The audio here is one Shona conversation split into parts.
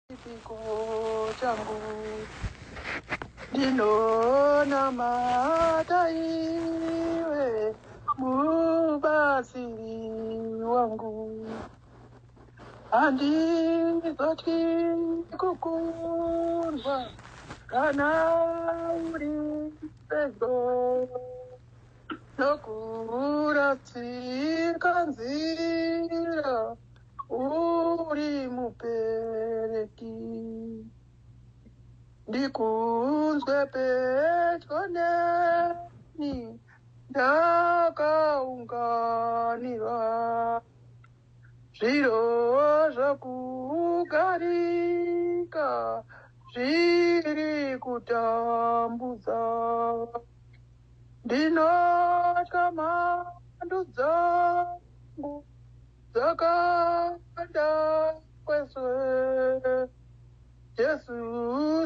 Chipiko changu ndinonamata iwe mubatsiri wangu, handizotyi kukundwa kana uri pedyo nokurasika nzira uri mupereki. Ndikunzwe pedyo neni ndakaunganirwa zviro zvokugarika zviri kutambudza. Ndinotya mhandu dzangu dzakawanda kwese. Jesu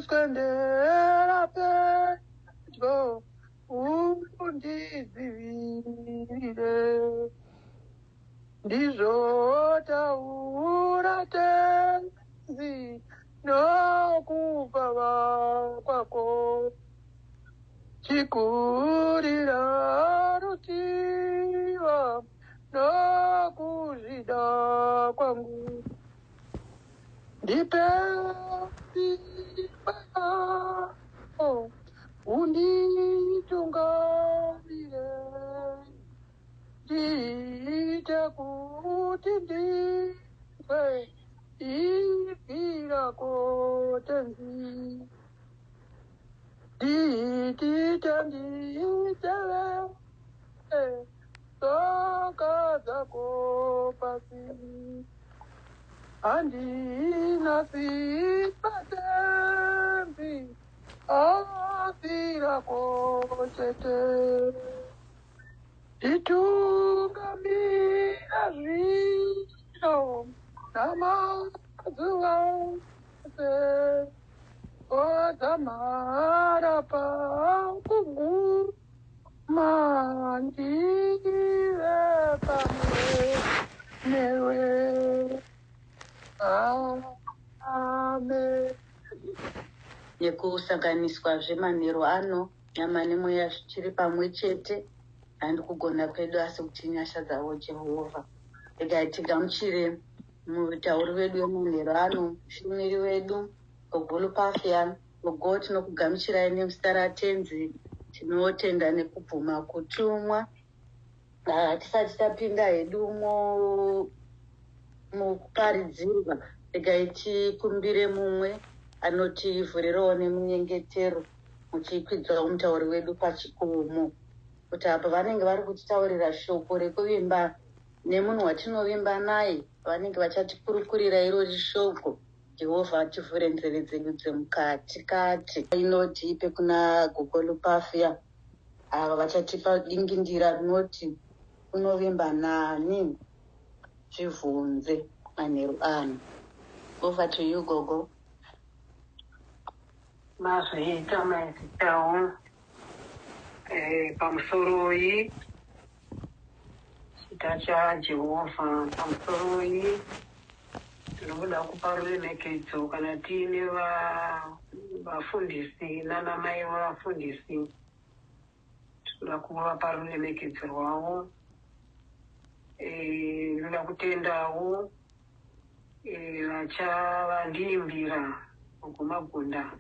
swendera pedyo undidzivirire. Ndizvo taura Tenzi nokupfava kwako. Chikurira ruchiva nokuzvida kwangu. Ndipe simba rako unditungamire. Ndiite kuti ndinzwe izwi rako Tenzi. Ndiitite nditevere tsoka dzako pasi. Handina simba Tenzi asi rako chete. Nditungamira zvino namazuva ose odzamara pakuguma ndive pamwe newe. Amen. Nekusanganiswazve manheru ano, nyama nemweya zvichiri pamwe chete, handi kugona kwedu asi kuti inyasha dzavo Jehovha. Regai tigamuchire mutauri wedu wemanheru ano, mushumiri wedu, Gogo Lupafia. Gogo, tinokugamuchirai nemuzita raTenzi. Tinotenda nekubvuma kutumwa. Tisati tapinda hedu mukuparidzirwa, regai tikumbire mumwe anotivhurirawo nemunyengetero muchikwidzawo mutauri wedu pachikomo kuti apo vanenge vari kutitaurira shoko rekuvimba nemunhu watinovimba naye vanenge vachatikurukurira irori shoko. Jehovha ativhure nzeve dzedu dzemukati kati. Inoti ipe kuna Gogo Lupafia ava vachatipa dingindira rinoti unovimba nani zvivhunze manheru ano. Over to you Gogo. Mazviita maitawo pamusoroi chita chaJehovha pamusoroi tinoda kupa ruremekedzo kana tiine vafundisi nana mai vafundisi tinoda kuvapa ruremekedzo rwavo. Ndinoda kutendawo vachavandiimbira Gogo Magunda.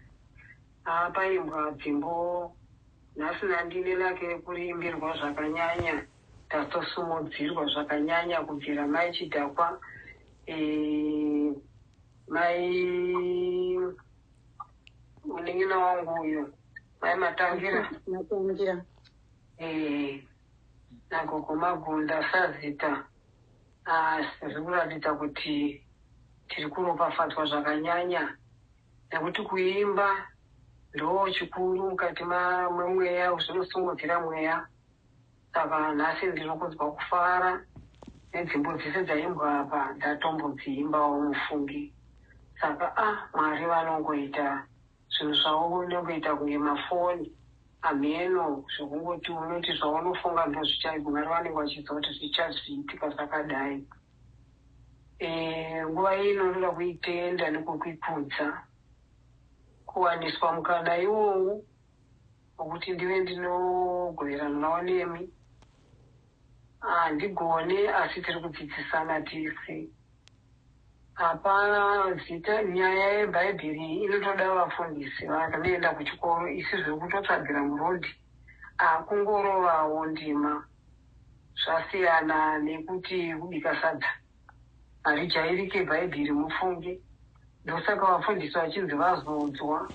Paimbwa dzimbo nhasi nandine lake kuriimbirwa zvakanyanya, tatosumudzirwa zvakanyanya kubvira mai Chidhakwa, mai munin'ina wangu uyu mai Matangira. Matangira. Nagogo Magunda sazita. Zviri kuratidza kuti tiri kuropafadzwa zvakanyanya nekuti kuimba ndo chikuru mukati memweya, zvinosimudzira mweya. Saka nhasi ndiri kunzwa kufara nedzimbo dzese dzaimbwa apa ndatombodziimbawo mufungi. Saka Mwari vanongoita zvinhu zvavo unongoita kunge mafoni hameno zvekungoti unoti zvaunofunga ndozvichaita. Mwari vanenge vachiziva kuti zvichazviitika zvakadai. Nguva ino ndoda kuitenda nekukuikudza kuwaniswa mukana iwowu wokuti ndive ndinogoverana nawo nemi. Handigone, asi tiri kudzidzisana tese. Hapana zita, nyaya yebhaibheri iyi inotoda vafundisi vanoenda kuchikoro, isi zvekutotsvagira murodhi akungorovawo ndima. Zvasiyana nekuti kubika sadza harijairike bhaibheri, mufunge. Ndosaka vafundisi vachinzi vazodzwa,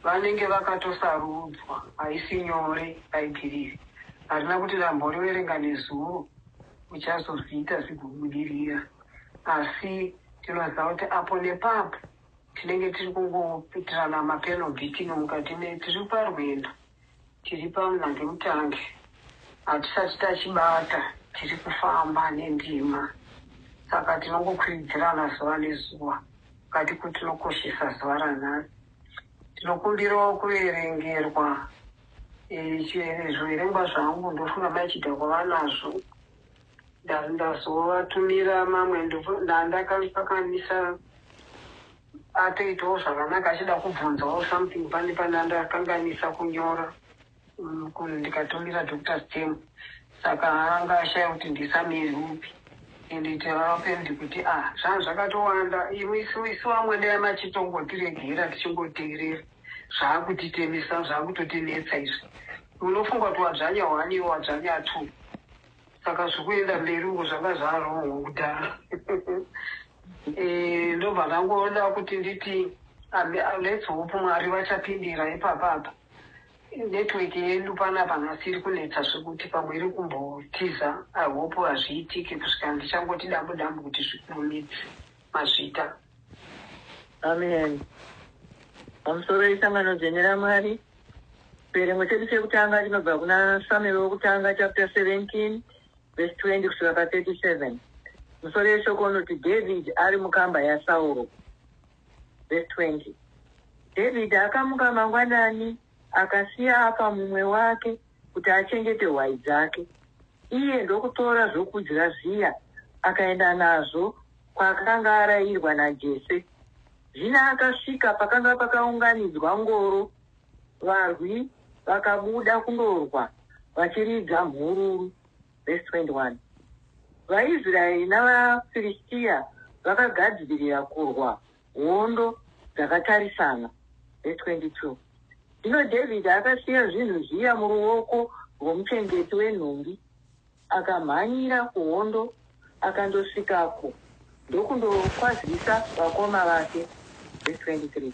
vanenge vakatosarudzwa. Haisi nyore bhaibheri iri, harina kuti ramboriverenga nezuro uchazozviita zvigobudirira, asi tinoziva kuti apo nepapo tinenge tiri kungoitirana mapenobhitino mukati tiri parwendo, tiri pamunhange mutange, hatisati tachibata, tiri kufamba nendima. Saka tinongokwiridzirana zuva nezuva kati kuti tinokoshesa zuva ranhasi. Tinokumbirawo kuverengerwa zviverengwa zvangu. Ndofunga maichidhakwa vanazvo, ndazovatumira mamwe ndandakakanisa atoitawo zvakanaka, achida kubvunzawo something pane pandandakanganisa kunyora, ndikatumira Dr Stem, saka anga ashaya kuti ndisamiri upi. Ende tavapendi kuti ah, zvanhu zvakatowanda, isu vamwe dai machitongotiregera tichingoteerera, zvaakutitemesa, zvaakutotinetsa izvi. Unofunga kuti wadzvanya one, iwe wadzvanya two, saka zvikuenda mberi uko zvanga zvarohwa kudhara. Ndobva ndangoda kuti nditi let's hope Mwari vachapindira ipapapa. Network yedu panapa nhasi iri kunetsa zvekuti pamwe iri kumbotiza. I hope hazviitike kusvika ndichangoti dambu dambu kuti zvikurumidze. Mazvita. Amen. Pamusoro isangano dzvene raMwari. Chiverengo chedu chekutanga chinobva kuna Samuel wokutanga chapter 17 verse 20 kusvika pa37. Musoro yeshoko unoti David ari mukamba yaSauro. Verse 20. David akamuka mangwanani akasiya apa mumwe wake kuti achengete hwai dzake. Iye ndokutora zvokudya zviya akaenda nazvo kwaakanga arayirwa naJese. Zvino akasvika pakanga pakaunganidzwa ngoro, varwi vakabuda kundorwa vachiridza mhururu. Verse 21. VaIsraeri navaFiristia vakagadzirira kurwa hondo dzakatarisana. Verse 22. Zvino Dhavhidhi akasiya zvinhu zviya muruoko rwomuchengeti wenhumbi, akamhanyira kuhondo, akandosvikako ndokundokwazisa vakoma vake. Verse 23.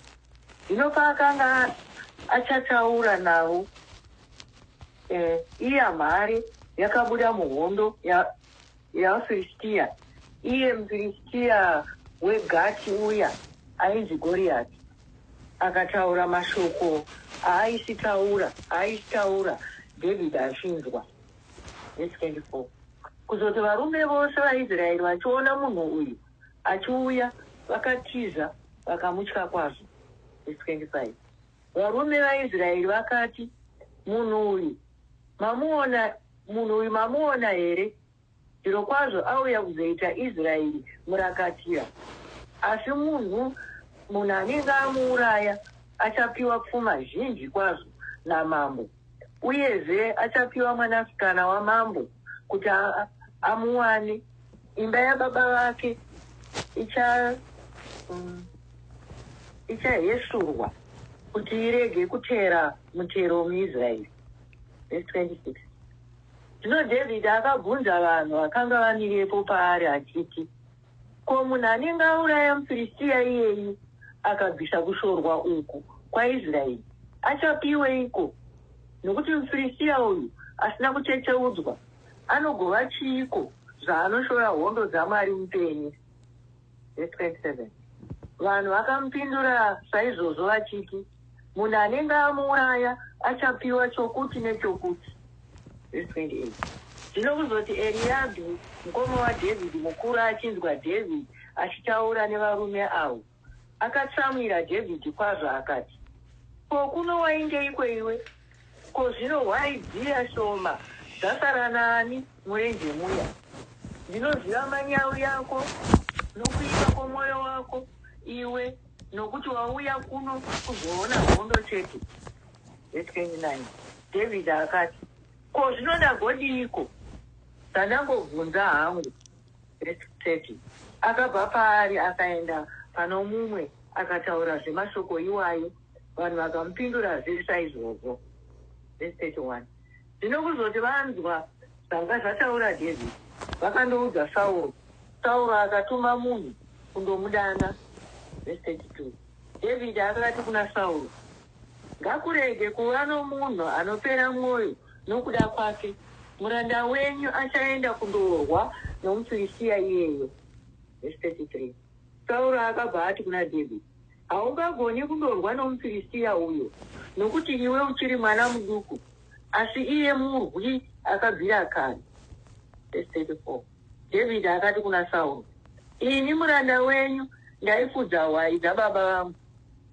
Zvino paakanga achataura navo, iya mhare yakabuda muhondo yavaFiristia, iye muFiristia weGati uya ainzi Goriati, akataura mashoko aaisitaura Dhavhidhi achinzwa. Verse 24. Kuzoti varume vose vaIsraeri vachiona munhu uyu achiuya, vakatiza vakamutya kwazvo. Verse 25. Varume vaIsraeri vakati, "Munhu uyu mamuona, munhu uyu mamuona here? Zvirokwazvo auya kuzoita Israeri murakatira. Asi munhu anenge amuuraya achapiwa pfuma zhinji kwazvo namambo, uyezve achapiwa mwanasikana wamambo kuti amuwane. Imba yababa vake ichahesurwa kuti irege kutera mutero muIsraeri." Verse 26. Zvino Dhavhidhi akabvunza vanhu vakanga vamirepo paari achiti, "Ko munhu anenge auraya muFiristia iyeyu akabvisa kushorwa uku kwaIsraeri achapiweiko? Nokuti muFiristia uyu asina kuchecheudzwa anogova chiiko zvaanoshora hondo dzaMwari mupenyu?" Verse 27. Vanhu vakamupindura saizvozvo vachiti, "Munhu anenge amuuraya achapiwa chokuti nechokuti." Verse 28. Zvino kuzoti Eriabhi mukoma waDhavhidhi mukuru achinzwa Dhavhidhi achitaura nevarume avo, akatsamwira Dhavhidhi kwazvo akati, "Ko kuno waingeiko iwe? Ko zvino hwai dziya shoma dzasara naani murenje muya? Ndinoziva manyawi ako. Nokuipa kwomwoyo wako iwe, nokuti wauya kuno kuzoona hondo chete. Vhesi 29 Dhavhidhi akati, Ko zvino ndagodiiko? Zvandangobvunza hangu. Vhesi 30 Akabva paari akaenda pano mumwe akataurazve mashoko iwayo, vanhu vakamupindurazve saizvozvo. Vhesi 31 Zvino kuzoti vanzwa zvanga zvataura Dhavhidhi, vakandoudza Sauro. Sauro akatuma munhu kundomudana. Vhesi 32 Dhavhidhi akati kuna Sauro, Ngakurege kuva nomunhu anopera mwoyo nokuda kwake, muranda wenyu achaenda kundorwa nomuFiristia iyeyo. Vhesi 33 Sauro akabva ati kuna Dhavhidhi, Haungagoni kundorwa nomuFiristia uyo, nokuti iwe uchiri mwana muduku, asi iye murwi akabvira kare. Vhesi 34 Dhavhidhi akati kuna Sauro, Ini muranda wenyu ndaifudza hwai dzababa vangu.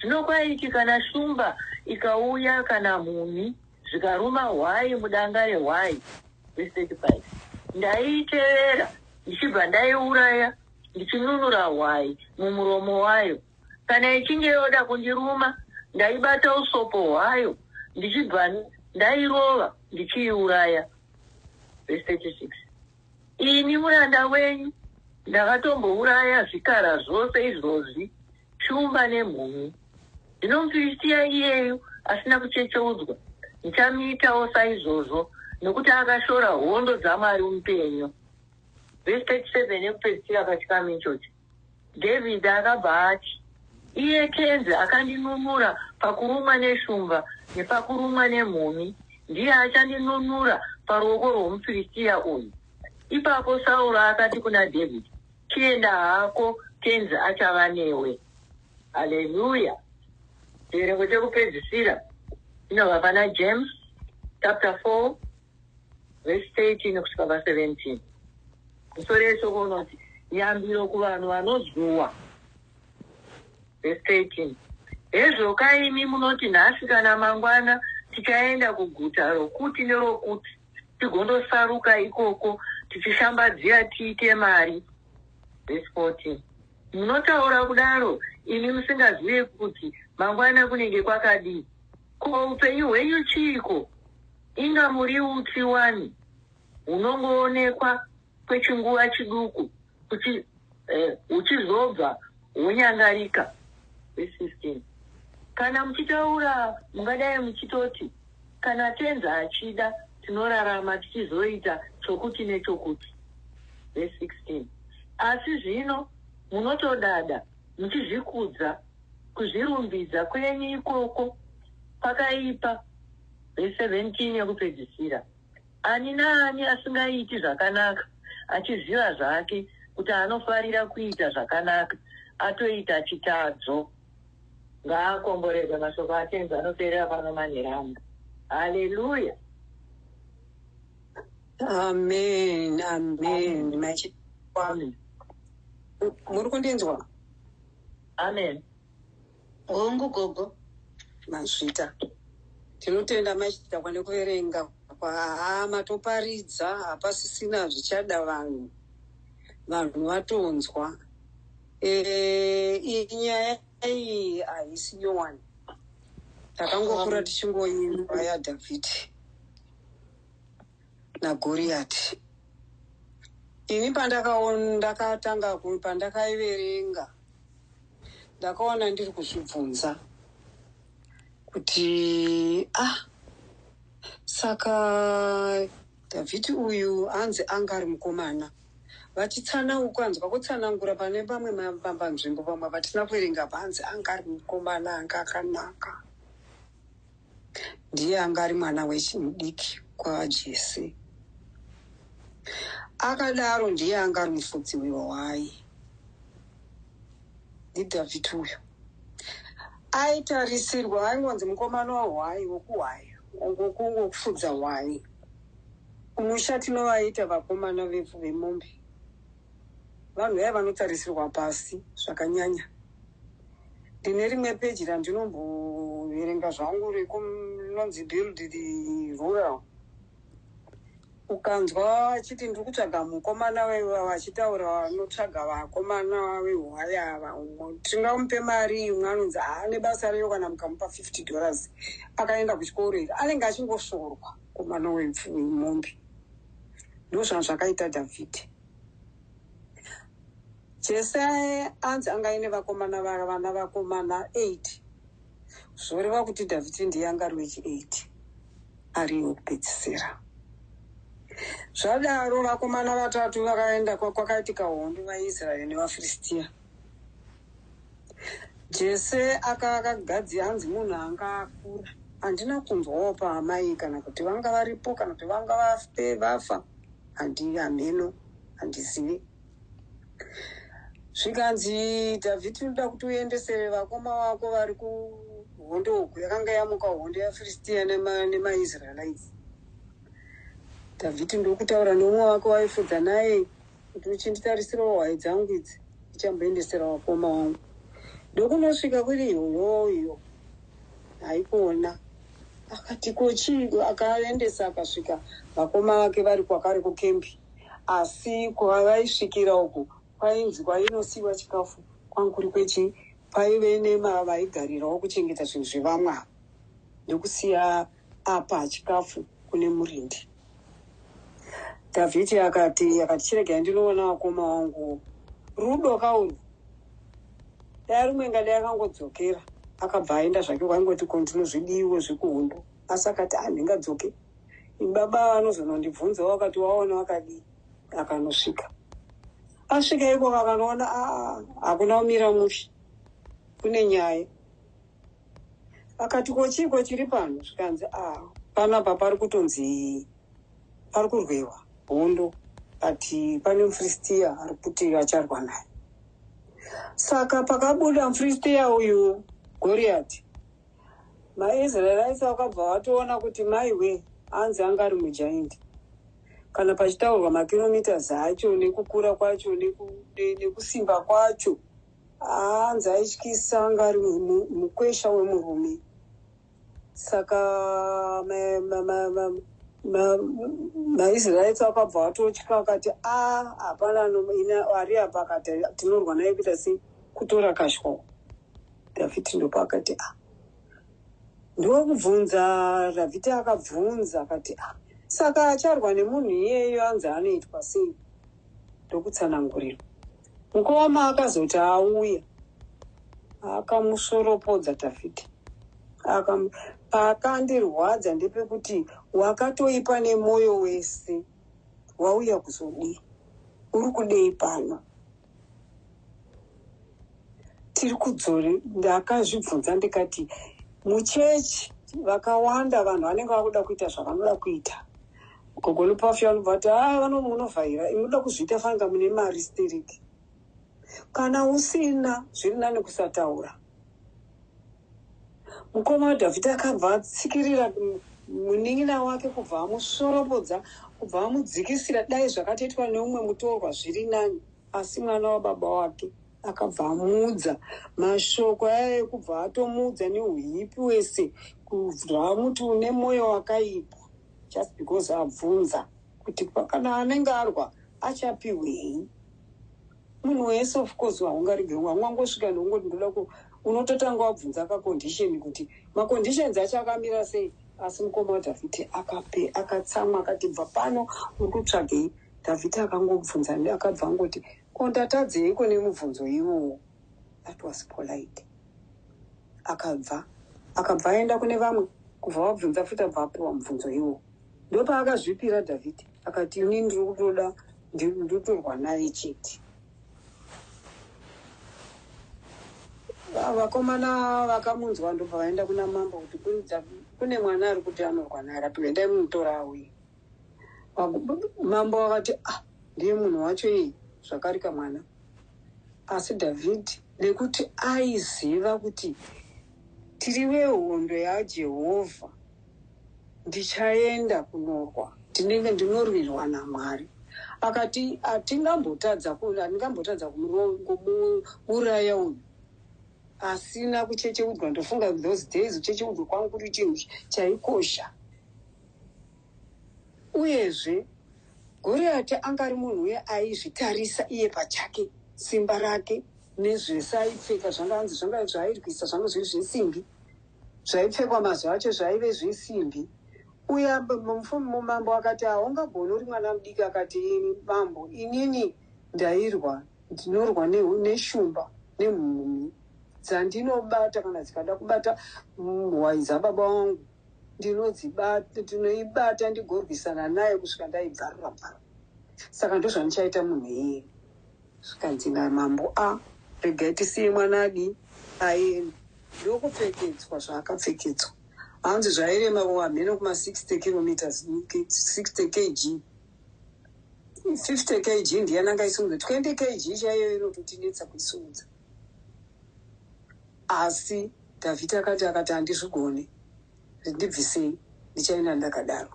Zvino kwaiti kana shumba ikauya kana mhumhi zvikaruma hwai mudanga rehwai, vhesi 35 ndaiitevera ndichibva ndaiuraya ndichinunura hwai mumuromo wayo. Kana ichinge yoda kundiruma, ndaibata usopo hwayo ndichibva ndairova ndichiiuraya. Vhesi 36 Ini muranda wenyu ndakatombouraya zvikara zvose izvozvi, shumba nemhumhi. Zvino muFiristia iyeyu asina kuchecheudzwa, ndichamuitawo saizvozvo, nokuti akashora hondo dzaMwari mupenyu. Vhesi 37 yekupedzisira pachikamu ichochi. Dhavhidhi akabva ati, Iye Tenzi akandinunura pakurumwa neshumba nepakurumwa nemhumhi, ndiye achandinunura paruoko rwomuFirisitia uyu. Ipapo Sauro akati kuna Dhavhidhi, Chienda hako, Tenzi achava newe. Haleluya! Chiverengo chekupedzisira chinobva pana James chapter 4 verse 13 kusvika pa 17. Musoro yeshoko unoti yambiro kuvanhu vanozuwa. Verse 13 Hezvoka imi munoti nhasi kana mangwana tichaenda kuguta rokuti nerokuti tigondosaruka ikoko tichishambadzira tiite mari. Verse 14 Munotaura kudaro imi musingazive kuti mangwana kunenge kwakadii. Ko upenyu hwenyu chiiko? Inga muri utsi wani hunongoonekwa kwechinguva chiduku kuchi, huchizobva hwonyangarika. Verse 15. Kana muchitaura mungadai muchitoti, Kana Tenzi achida tinorarama tichizoita chokuti nechokuti. Verse 16. Asi zvino munotodada muchizvikudza, kuzvirumbidza kwenyu ikoko kwakaipa. Verse 17 yekupedzisira. Ani naani asingaiti zvakanaka achiziva zvake kuti anofarira kuita zvakanaka atoita chitadzo. Ngaakomborerwe mashoko aTenzi anoperera pano manheru ano. Haleluya. Amen, amen. Machiwa. Amen. Muri kundinzwa? Amen. Hongu gogo. Mazvita. Tinotenda machidhakwa nekuverenga kwahaa matoparidza hapasisina zvichada vanhu. Vanhu vatonzwa. Iyi nyaya iyi haisi nyowani. Takangokura tichingoimba yaDhavhidhi naGoriyati. Ini pandakaona ndakatanga pandakaiverenga ndakaona ndiri kuzvibvunza kuti ah saka Dhavhidhi uyu anzi anga ari mukomana vachitsanaukanzwa kutsanangura pane pamwe panzvimbo pamwe patina kuverenga panzi anga ari mukomana anga akanaka ndiye anga ari mwana wechidiki kwaJese akadaro ndiye anga ari mufudzi wehwai ndiDhavhidhi uyu aitarisirwa aingonzi mukomana wehwai wokuhwai wokufudza hwai kumusha tinovaita vakomana vevhu vemombe vanhu vaya vanotarisirwa pasi zvakanyanya ndine rimwe peji randinomboverenga zvangu rekunonzi Build the Rural. Ukanzwa vachiti ndiri kutsvaga mukomana vachitaura vanotsvaga vakomana vehwai ava, tingamupe mari imwe anonzi haane basa reyo kana mukamupa $50 akaenda kuchikoro here, anenge achingosvorwa mukomana wemombe. Ndozvanhu zvakaita Dhavhidhi. Jese anzi anga aine vakomana vana vakomana 8, zvoreva kuti Dhavhidhi ndiye anga ari wechi8, ari wekupedzisira. Zvadaro vakomana vatatu vakaenda kwakaitika hondo vaIsraeri nevaFiristiya. Jese akakadzi anzi munhu anga akura. Handina kunzwawo paamai kana kuti vanga varipo kana kuti vanga vafa, handi hameno, handizivi. Zvikanzi Dhavhidhi, unoda kuti uendesere vakoma vako vari kuhondo uku. Yakanga yamuka hondo yaFiristiya nemaIsraelites. Dhavhidhi ndokutaura neumwe wake waifudza naye kuti uchinditarisirawo hwai dzangu idzi, ndichamboendesera vakoma vangu. Ndokunosvika kuri iyoyoyo haikona. Akati kochii? Akaendesa, akasvika vakoma vake vari kwakare kukembi, asi kwavaisvikira uku kwainzi kwainosiyiwa chikafu kwangu kuri kwechi paive nemavaigarirawo kuchengeta zvinhu zvevamwe ava, ndokusiya apa chikafu kune murindi. Dhavhidhi akati chiregai ndinoona vakoma vangu. Rudo kaurwu, dai rimwe ngadai akangodzokera akabva aenda zvake, kwaingoti ko ndinozvidiwo zvekuhondo, asi akati handingadzoke, baba vanozonondibvunzawo akati waona wakadii. Akanosvika, asvika ikoko akanoona hakuna kumira mushe, kune nyaya. Akati ko chiiko chiri pano? Zvikanzi panapa pari kutonzi pari kurwewa hondo, but pane muFiristiya ari kuti acharwa naye. Saka pakabuda muFiristiya uyu Goriyati, maIsraerites vakabva vatoona kuti maiwe, anzi anga ari mugiant. Kana pachitaurwa makilometers acho nekukura kwacho nekusimba kwacho, anzi aityisa, anga ari mukwesha wemurume. Saka maIsraerites vakabva vatotya, vakati a hapana ari apa, akati tinorwa naye kuita sei, kutora kashwa. Dhavhidhi ndopaakati a ndokubvunza. Dhavhidhi akabvunza akati a saka acharwa nemunhu iyeyo anzi anoitwa sei? Ndokutsanangurirwa. Mukoma akazoti auya akamusoropodza Dhavhidhi. Pakandirwadza ndepekuti wakatoipa nemwoyo wese, wauya kuzodii? Uri kudei pano? Tiri kudzore. Ndakazvibvunza ndikati muchechi vakawanda vanhu vanenge vakuda kuita zvavanoda kuita. Gogo Lupafi vanobva vati a munovhaira, inoda kuzviita fanika mune mari stereki. Kana usina, zviri nani kusataura. Mukoma waDhavhidhi akabva atsikirira munin'ina wake, kubva amusoropodza, kubva amudzikisira. Dai zvakatoitwa neumwe mutorwa zviri nani, asi mwana wababa wake akabva amuudza mashoko aya ekubva atomuudza neuhipi wese, kubva amuti une mwoyo wakaipa just because abvunza kuti kana anenge arwa achapiwei. Munhu wese, of course, haungarege haungangosvika nokungoti ndoda ku unototanga wabvunza kacondition kuti maconditions acho akamira sei. Asi mukoma waDhavhidhi akape akatsamwa, akati bva pano, uri kutsvagei? Dhavhidhi akangobvunza, akabva angoti ko ndatadzeiko nemubvunzo iwowo? That was polite. Akabva aenda kune vamwe, kubva wabvunza futi, abva apiwa mubvunzo iwowo. Ndopaakazvipira Dhavhidhi akati ini ndiri kutoda ndotorwa naye chete. Vakomana vakamunzwa ndobva vaenda kuna mambo kuti kune mwana ari kuti anorwa naye, rapiwa, endai mumutora auye. Mambo akati ah, ndiye munhu wacho iyi, zvakarika mwana. Asi Dhavhidhi nekuti aiziva kuti tiri vehondo yaJehovha, ndichaenda kunorwa, ndinenge ndinorwirwa naMwari, akati hatingambotadza kumuuraya uyu asina kuchecheudzwa. Ndofunga those days kuchecheudzwa kwangu kuri chinhu chaikosha. Uyezve Goriati anga ari munhu uye aizvitarisa iye pachake, simba rake nezvese aipfeka zvanga anzi zvanga zvaairwisa zvanga zviri zvesimbi, zvaipfekwa mazuva acho zvaive zvesimbi. Uye mumambo akati, haungagoni uri mwana mudiki. Akati, ini mambo, inini ndairwa, ndinorwa neshumba nemhumhi dzandinobata. Kana dzikada kubata hwai dzababa vangu, ndinodzibata, ndinoibata, ndigorwisana nayo kusvika ndaibvarura bvarura. Saka ndozvandichaita munhu iyeye. Zvikanzi namambo, a regai tisiye mwana adi aende. Ndokupfekedzwa zvaakapfekedzwa, hanzi zvairema hamheno kuma 60 kilometers, 60 kg, 50 kg. Ndiyani angaisimudza 20 kg chaiyo? Inototinetsa kuisimudza. Asi Dhavhidi akati, handizvigoni, ndibvisei, ndichaenda ndakadaro.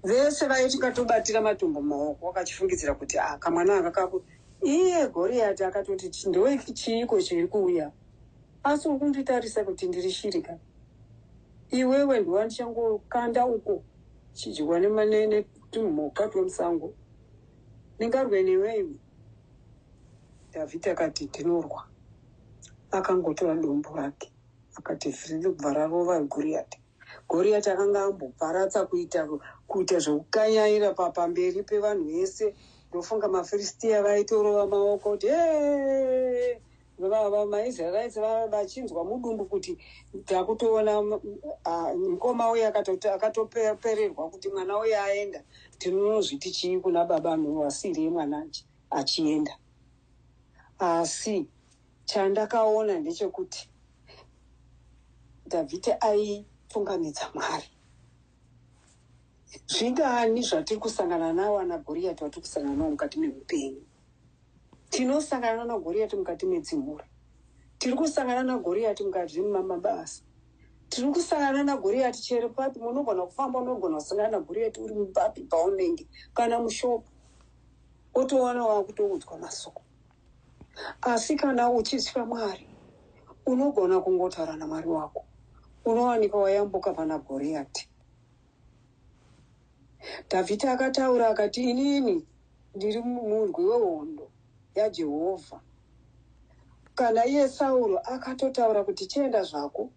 Vese vaitingatobatira matombo mumaoko, vakachifungidzira kuti a kamwana aka kako. Iye Goriyati akatoti, ndo chiiko chiri kuuya? Asi uri kunditarisa kuti ndiri shirika? Iwewe ndiwa ndichangokanda uko chidyiwa netumhuka twemusango. Ndingarwe newe iwe? Dhavhidhi akati, ndinorwa. Akangotora dombo rake, akati kubva rarova Goriyati. Goriyati akanga amboparatsa kuita zvekukanyaira pamberi pevanhu vese. Ndofunga maFiristiya vaitorova maoko kuti maIsraerites vachinzwa mudumbu kuti takutoona mukoma uyu akatopererwa kuti mwana uyu aenda, tinonozviti chii kuna baba wasiri mwana achienda? Asi chandakaona ndechekuti Dhavhidhi aitungamidza Mwari. Zvingani zvatiri kusangana nawo ana Goriyati vatiri kusangana nawo mukati meupenyu? Tinosangana naGoriyati mukati medzimhuri, tiri kusangana naGoriyati mukati memabasa, tiri kusangana naGoriyati chero papi. Munogona kufamba, unogona kusangana naGoriyati uri mupapi paunenge, kana mushopu, otoona wakutoudzwa masoko. Asi kana uchitya Mwari, unogona kungotaura naMwari wako, unowanika wayambuka pana Goriyati. Dhavhidhi akataura akati, inini ndiri murwi wehondo yaJehovha. Kana iye Sauro akatotaura kuti, chienda zvako,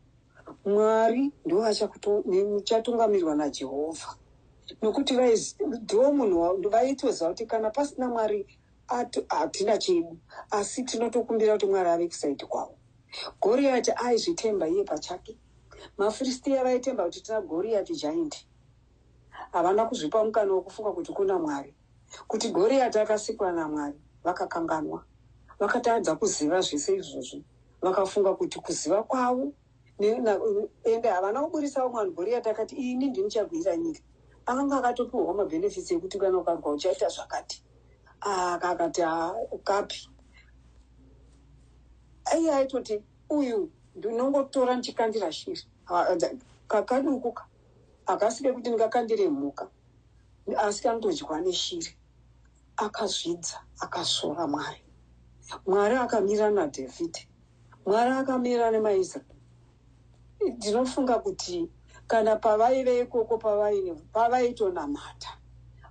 Mwari ndo achatungamirwa naJehovha, nokuti ndo munhu vaitoziva kuti kana pasina Mwari hatina chedu. Asi tinotokumbira kuti Mwari ave kuside kwavo. Goriyati aizvitemba iye pachake. MaFiristiya vaitemba kuti tina Goriyati giant. Havana kuzvipa mukana wekufunga kuti kuna Mwari, kuti Goriyati akasikwa naMwari. Vakakanganwa, vakatadza kuziva zvese izvozvo. Vakafunga kuti kuziva kwavo ende havana kuburisa vamwe vanhu. Goriyati akati, ini ndini chagwira nyika. Akanga akatopiwawo mabenefits ekuti kana ukarwa uchaita zvakati. Akati kapi, iye aitoti, uyu ndinongotora ndichikandira shiri kakaduku ka, hakasi kekuti ndingakandire mhuka, asi kanotodyiwa neshiri. Akazvidza, akasvora Mwari. Mwari akamira naDhavhidhi, Mwari akamira nemaIsraeri. Ndinofunga kuti kana pavaive ikoko, pavaitonamata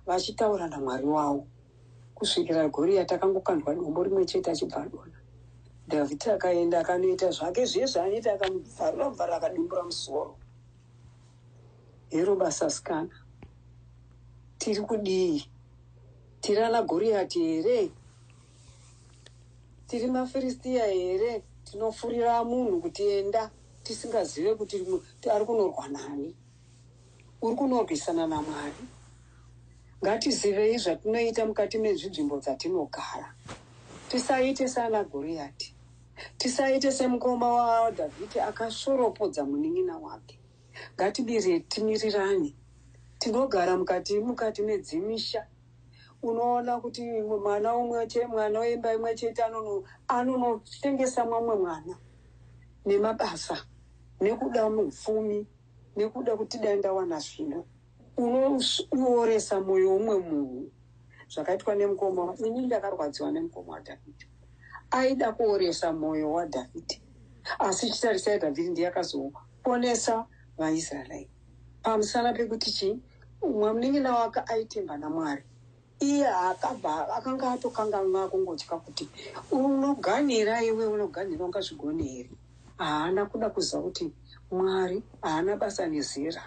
vachitaura naMwari wavo, kusvikira Goriyati akangokandwa dombo rimwe chete, achibva adonha. Dhavhidhi akaenda akanoita zvake zviye zvaanoita, akamubvarura bvarura, akadimbura musoro. Hero basa sikana, tiri kudii? Tiri ana Goriyati here? Tiri maFiristiya here? Tinofurira munhu kuti enda, tisingazive kuti ari kunorwa nani. Uri kunorwisana naMwari. Ngatizivei zvatinoita mukati mezvinzvimbo dzatinogara. Tisaite sana Goriyati, tisaite semukoma waDhavhidhi akasvoropodza munin'ina wake. Ngatibire timirirane. Tinogara mukati medzimisha, unoona kuti mwana umwe, mwana weimba imwe chete anonotengesa mamwe mwana nemabasa, nekuda mupfumi, nekuda kuti dai ndawana zvino. Unooresa mwoyo womumwe munhu, zvakaitwa nemukoma. Ini ndakarwadziwa nemukoma waDhavhidhi. Aida kuoresa mwoyo waDhavhidhi, asi chitarisai, Dhavhidhi ndiye akazoponesa vaIsraeri pamusana pekuti chii? Umwe munin'ina wake aitemba naMwari. Iye akabva akanga atokanganwa kungotya kuti unoganhira iwe unoganhira ungazvigone here. Haana kuda kuziva kuti Mwari haana basa nezera.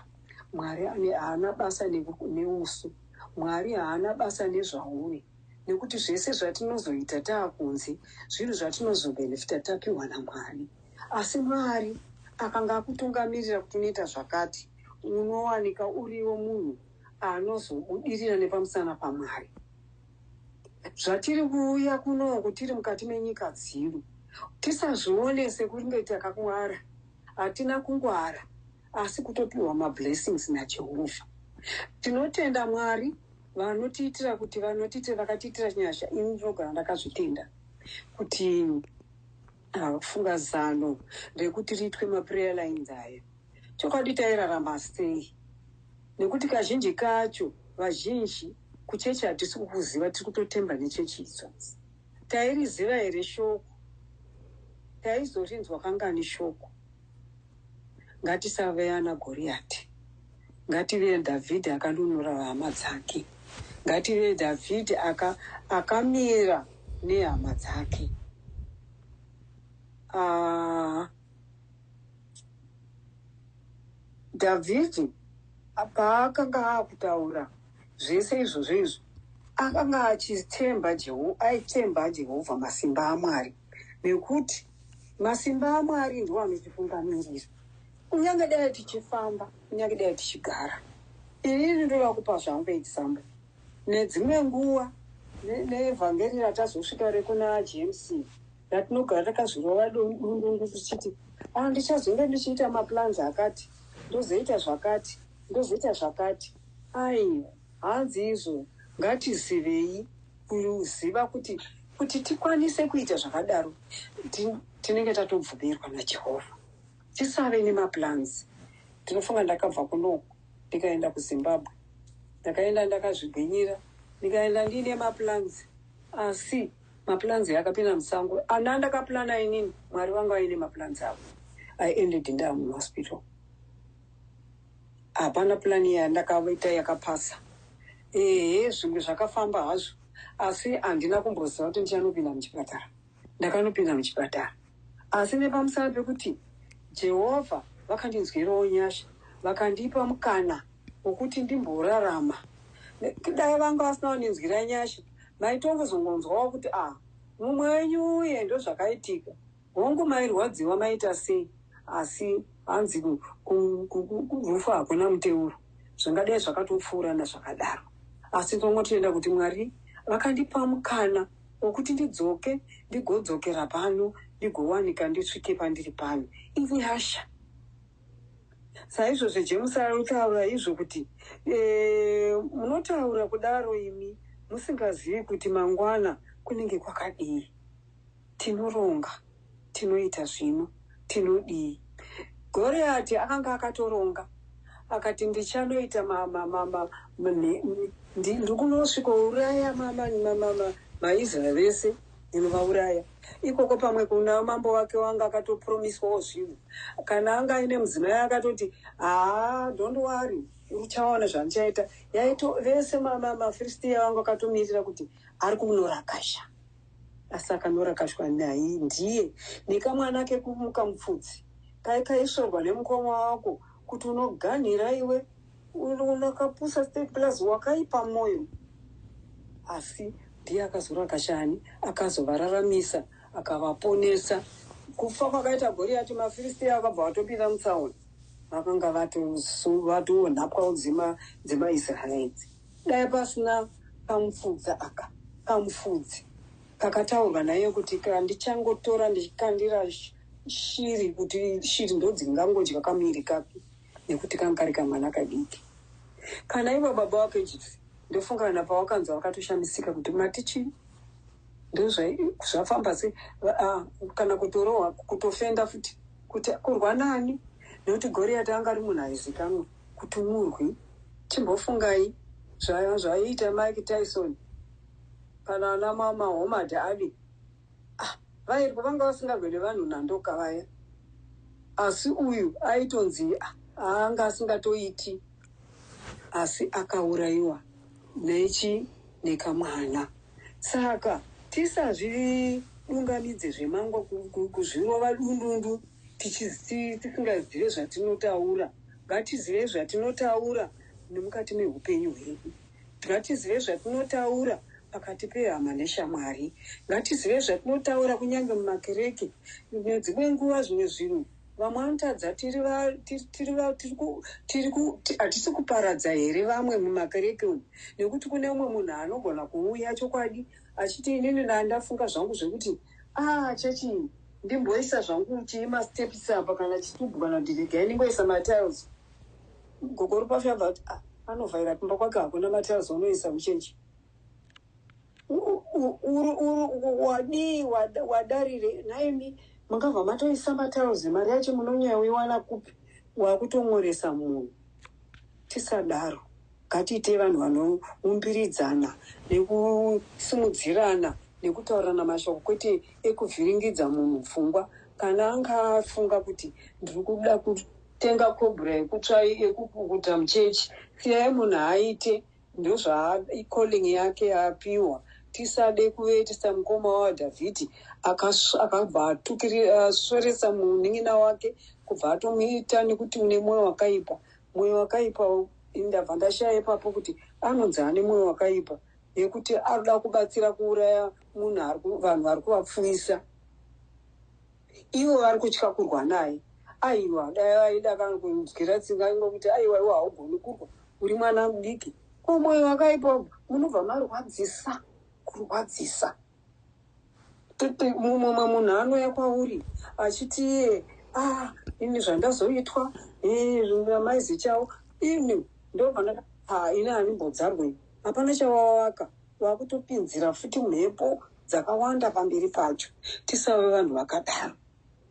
Mwari haana basa neusu. Mwari haana basa nezvauri. Nekuti zvese zvatinozoita taakunze zvinhu zvatinozobhenefita tapiwa naMwari. Asi Mwari akanga akutungamirira kuti unoita zvakati, unowanika uriwo munhu anozobudirira nepamusana paMwari. Zvatiri kuuya kunoku tiri mukati menyika dzino, tisazvione sekunge takangwara. Hatina kungwara, asi kutopiwa mablessings naJehovha. Tinotenda Mwari vanotiitira kuti vanotiitira vakatiitira nyasha. Ini ndinogara ndakazvitenda kuti funga zano rekuti riitwe maprayer lines aya. Chokwadi tairarama sei? Nekuti kazhinji kacho vazhinji kuchechi hatisi kukuziva, tiri kutotemba nechechi idzodzi. Tairiziva here shoko? Taizorinzwa kangani shoko? Ngatisave ana Goriyati. Ngative Dhavhidhi akanunura hama dzake. Ngative Dhavhidhi akamira nehama dzake. Dhavhidhi paakanga akutaura zvese izvozvo izvo, akanga achitemba aitemba Jehovha, masimba aMwari, nekuti masimba aMwari ndiwo anotitungamirira. Kunyange dai tichifamba, kunyange dai tichigara. Inini ndoda kupa zvangu example. Nedzimwe nguva neevhangeri ratazosvika rekuna James ratinogara takazvirova dundundu tichiti ah, ndichazonge ndichiita maplans akati, ndozoita zvakati, ndozoita zvakati. Aiwa, hanzi izvo ngatizivei kuziva kuti kuti tikwanise kuita zvakadaro tinenge tatobvumirwa naJehovha. Tisave nemaplans. Ndinofunga ndakabva kunoku ndikaenda kuZimbabwe, ndakaenda ndakazvigwinyira, ndikaenda ndiine maplans, asi maplans akapinda musango. Ana ndakaplana inini, Mwari vanga vaine maplans avo. I ended ndaa muhospital. Hapana plani yandakaita yakapasa. Ehe, zvimwe zvakafamba hazvo, asi handina kumboziva kuti ndichanopinda muchipatara. Ndakanopinda muchipatara, asi nepamusana pekuti Jehovha vakandinzwirawo nyasha, vakandipa mukana wokuti ndimborarama. Dai vanga vasina kundinzwira nyasha, maitongozongonzwawo kuti a ah, mumwe wenyu uye ndozvakaitika. Hongu, mairwadziwa, maita sei, asi hanzi rufu hakuna muteuro. Zvingadai zvakatopfuurana zvakadaro, asi ndongotenda kuti Mwari vakandipa mukana wokuti ndidzoke, ndigodzokera pano, ndigowanika ndisvike pandiri pano. Inyasha. Saizvozvo James arikutaura izvo kuti munotaura kudaro imi musingazivi kuti mangwana kunenge kwakadii. Tinoronga, tinoita zvino, tinodii. Goriati akanga akatoronga akati ndichanoita ndikunosvikouraya maIsraeri vese, ndinovauraya ikoko. Pamwe kuna mambo wake wanga akatopromiswawo zvinhu, kana anga aine mudzimai akatoti haa, don't worry, uchaona zvandichaita. Yaito vese maFiristiya vanga akatomirira kuti ari kunorakasha, asi akanorakashwa naye ndiye nekamwana kekumuka mupfudzi kai kaisvorwa nemukoma wako kuti unoganhira iwe, unakapusa plus wakaipa mwoyo. Asi ndiye akazorakashani, akazovararamisa, akavaponesa. Kufa kwakaita Goriyati, maFiristiya akabva vatopinda mutsaona, vakanga vatonhapwawo dzemaIsraeri. Dai pasina kamupfudza aka, kamufudzi kakataurwa naye kuti kandichangotora ndichikandira shiri, kuti shiri ndodzingangodya kamiri kake, nekuti kanga kari kamwana kadiki. Kana ivo baba wake Jipsi, ndofunga kana pawakanzwa vakatoshamisika kuti matichi ndozvafamba sei, kana kutorohwa, kutofenda futi kuti kurwa nani, nekuti Goriyati anga ari munhu aizikanwa kuti murwi. Chimbofungai zvaiita Mike Tyson kana ana Muhammad Ali. Ah, vairwa vanga vasingarwe nevanhu nandoka vaya, asi uyu aitonzi anga asingatoiti. Asi akaurayiwa nechi nekamwana. Saka tisazvidungamidze zvemangwa kuzvirova dundundu tisingazive zvatinotaura. Ngatizive zvatinotaura nemukati meupenyu hwedu. Ngatizive zvatinotaura pakati pehama neshamwari. Ngatizive zvatinotaura kunyange mumakereke. Nedzimwe nguva zvimwe zvinhu vamwe vanotadza hatisi kuparadza here vamwe mumakereke umu, nekuti kune umwe munhu anogona kuuya chokwadi achiti inini ndandafunga zvangu zvekuti a chechi ndimboisa zvangu chii masteps apa kana chitubhu kana kuti regai ndingoisa matiles. Gogo Rupafi abva kuti ah, anovhaira kumba kwake hakuna matiles unoisa muchechi. Wadii wadarire naimi mungabva matoisa matiles, mari yacho munonyanya kupi? Wakutomworesa munhu. Tisadaro, ngatiite vanhu vanoumbiridzana nekusimudzirana nekutaurirana mashoko, kwete ekuvhiringidza munhu pfungwa. Kana anga afunga kuti ndiri kuda kutenga cobra yekutsvai yekupukuta muchechi, siyai munhu aite, ndozvaicalling yake yaapiwa. Tisade kuvetisa mukoma waDhavhidhi akabva asweresa munin'ina wake kubva atomuita nekuti une mwoyo wakaipa. Mwoyo wakaipa, ndabva ndashaya ipapo kuti anonzi ane mwoyo wakaipa yekuti arikuda kubatsira kuuraya munhu, vanhu vari kuvapfuisa, ivo vari kutya kurwa naye. Aiwa, dai vaida kunzwira tsinga ngokuti aiwa, iwe haugoni kurwa, uri mwana mudiki. Ko mwoyo wakaipa, munobva marwadzisa, kurwadzisa. Mumwe munhu anouya kwauri achiti iye a ini zvandazoitwa maizi chavo ini ndobva ha ini handimbodzarwe, hapana chawawaka, wakutopinzira futi mhepo dzakawanda pamberi pacho. Tisave vanhu vakadaro,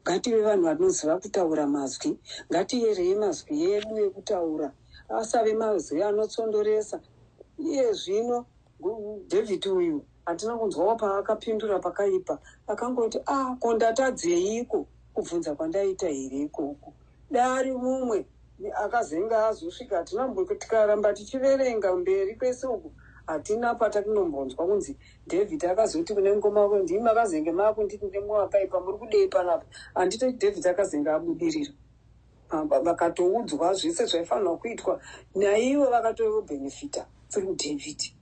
ngative vanhu vanoziva kutaura mazwi. Ngatiyerei mazwi edu ekutaura, asave mazwi anotsondoresa. Iye zvino David uyu hatina kunzwawo paakapindura pakaipa. Akangoti a ko ndatadzeiko kubvunza kwandaita here ikoko? Dari mumwe akazenge azosvika, hatina tikaramba tichiverenga mberi kwese uku, hatina patakinombonzwa kunzi David akazoti kune mukoma wake, "Ndimi makazenge maakunditi ndemwoyo wakaipa, muri kudei panapa?" Handitoti David akazenge abudirira. Vakatoudzwa zvese zvaifanirwa kuitwa naivo, vakatobhenefita through David.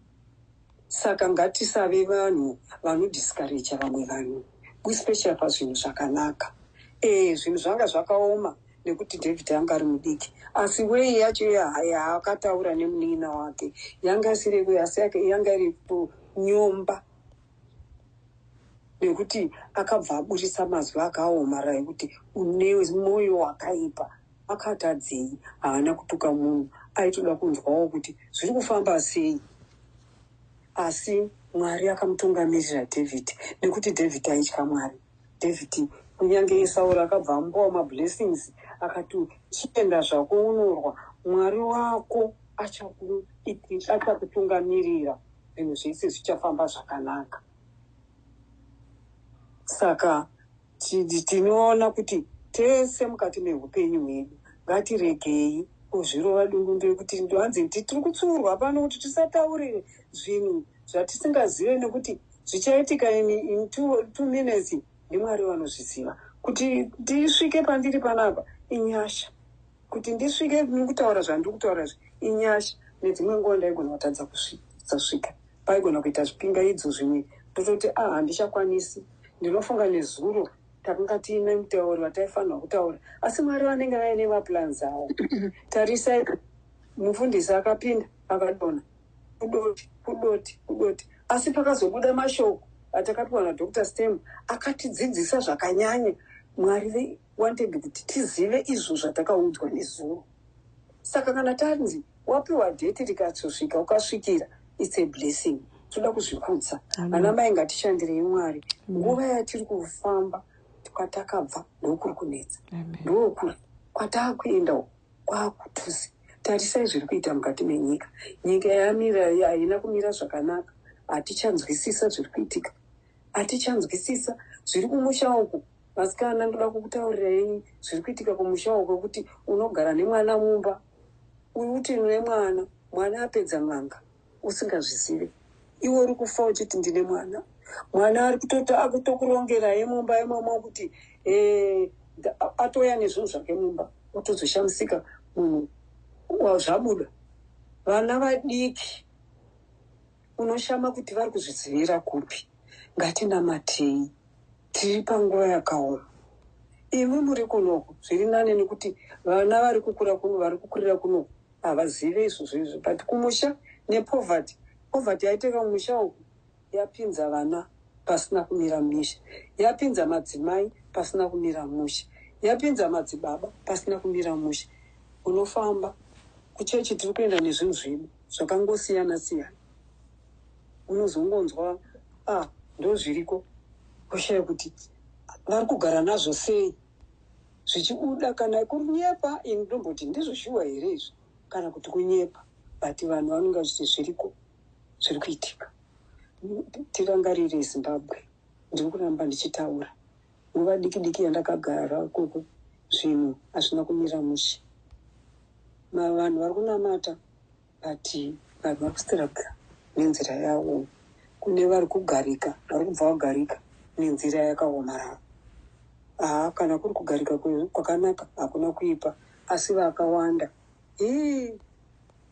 Saka ngatisave vanhu vanodiscourager vamwe vanhu, especially pazvinhu zvakanaka. Zvinhu zvanga zvakaoma nekuti David anga ari mudiki, asi wei yacho yaakataura nemunin'ina wake yanga isiri, asi yanga iri kunyomba, nekuti akabva aburisa mazwi akaomara ekuti une mwoyo wakaipa. Akatadzei? Haana kutuka munhu, aitoda kunzwawo kuti zviri kufamba sei. Asi Mwari akamutungamirira David nekuti David aitya Mwari. David, kunyange Sauro akabva amupawo mablessings, akati chienda zvako unorwa, Mwari wako achakutungamirira, zvinhu zvese zvichafamba zvakanaka. Saka tinoona kuti tese mukati meupenyu hwedu ngatiregei kuzvirova dundundu yekuti hanzi tiri kutsurwa pano kuti tisataurire zvinhu zvatisingazive, nekuti zvichaitika in 2 minutes ndiMwari vanozviziva. Kuti ndisvike pandiri panapa inyasha, kuti ndisvike mukutaura zvandiri kutaura izvi inyasha. Nedzimwe nguva ndaigona kutadza kusvika, paigona kuita zvipingaidzo zvimwe, ndototi a handichakwanisi. Ndinofunga nezuro takanga tiine mutauri wataifanirwa kutaura, asi Mwari vanenge vaine maplans avo. Tarisai, mufundisi akapinda akadonha, kudoti kudoti kudoti, asi pakazobuda mashoko atakapiwa naDr Stem akatidzidzisa zvakanyanya. Mwari wanted kuti tizive izvo zvatakaudzwa nezuro. Saka kana tanzi wapiwa date rikatsosvika, ukasvikira, it's a blessing. Toda kuzvikudza. Ana mai, ngatishandirei Mwari. Nguva yatiri kufamba, kwatakabva ndokuri kunetsa, ndokuri kwataakuenda kwakutusi. Tarisai zviri kuita mukati menyika. Nyika yamira, haina kumira zvakanaka. Hatichanzwisisa zviri kuitika, hatichanzwisisa zviri kumusha uku. Vasikana, ndoda kukutaurirai zviri kuitika kumusha uku, kwekuti unogara nemwana mumba, uti nemwana. Mwana apedza n'anga usingazvizive. Iwe uri kufa uchiti ndine mwana. Mwana ari kutoti akutokurongerai mumba imomo kuti atouya nezvinhu zvake mumba, otozoshamisika munhu zvabuda. Vana vadiki unoshama kuti vari kuzvizivira kupi. Ngatinamatei, tiri panguva yakaoma. Imi muri kunoku zviri nane nekuti vana vari kukura kuno, vari kukurira kunoku havazive izvozvo izvo, but kumusha nepoverty, poverty yaiteka mumusha uku yapinza vana pasina kumira mushe, yapinza madzimai pasina kumira mushe, yapinza madzibaba pasina kumira mushe. Unofamba kuchechi, tiri kuenda nezvinhu zvedu zvakangosiyana siyana, unozongonzwa ah, ndozviriko, kushaya kuti vari kugara nazvo sei zvichibuda. Kana kunyepa, ini ndomboti ndizvo shuwa here izvi kana kuti kunyepa, but vanhu vanonge vachiti zviriko, zviri kuitika. Tirangarire Zimbabwe. Ndiri kuramba ndichitaura, nguva diki diki yandakagara ikoko zvinhu hazvina kumira mushe. Vanhu vari kunamata, but vanhu vari kustruggle nenzira yavo. Kune vari kugarika, vari kubva vagarika nenzira yakaomarara. Haa, kana kuri kugarika kwakanaka hakuna kuipa, asi vakawanda ii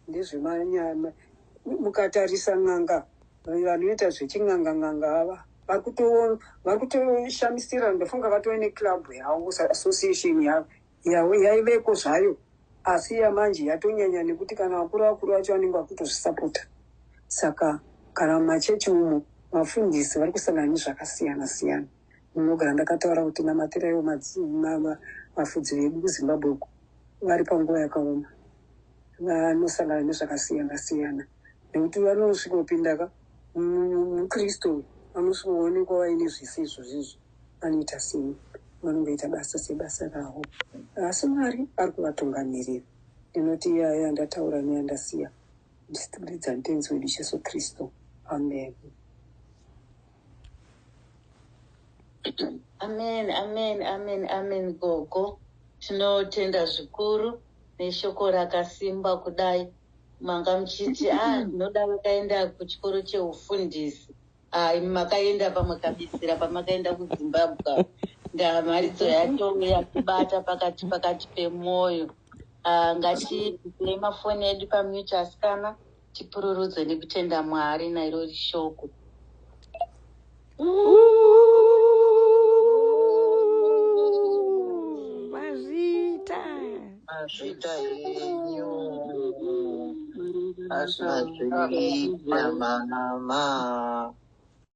ndezvemanyama. Mukatarisa n'anga, vanoita zvechin'anga n'anga ava vari kutoshamisira. Ndofunga vatove neclub yavo, association yavo yavo yaiveko zvayo, asi yamanje yatonyanya nekuti kana vakuru vakuru vacho vanenge vakutozvisapota. Saka kana mumachechi umo vafundisi vari kusangana nezvakasiyana siyana. Ndinogara ndakataura kuti namatiraiwo vafudzi vedu kuZimbabwe uko, vari panguva yakaoma, vanosangana nezvakasiyana siyana nekuti vanosvikopinda ka mukristu, vanosvikoonekwa vaine zvese izvozvo izvo. Vanoita sei? Vanongoita basa sebasa ravo, asi Mwari ari kuvatungamirira. Ndinoti iyaya ndataura neyandasiya ndichituridza mutenzi wedu Jesu Kristu. Amen. Amen, amen, amen, amen. Gogo, tinotenda zvikuru neshoko rakasimba kudai. Manga muchiti a ndinoda vakaenda kuchikoro cheufundisi. Ah, imi makaenda pamwe kabisira pamakaenda kuZimbabwe, ndamharidzo yacho yakubata pakati pakati pemwoyo. Ah, ngatibvisei mafoni edu pamute, asikana, tipururudze nekutenda Mwari nairori shoko. Ooh, mazvita. Mazvita henyu. Mazvita mama.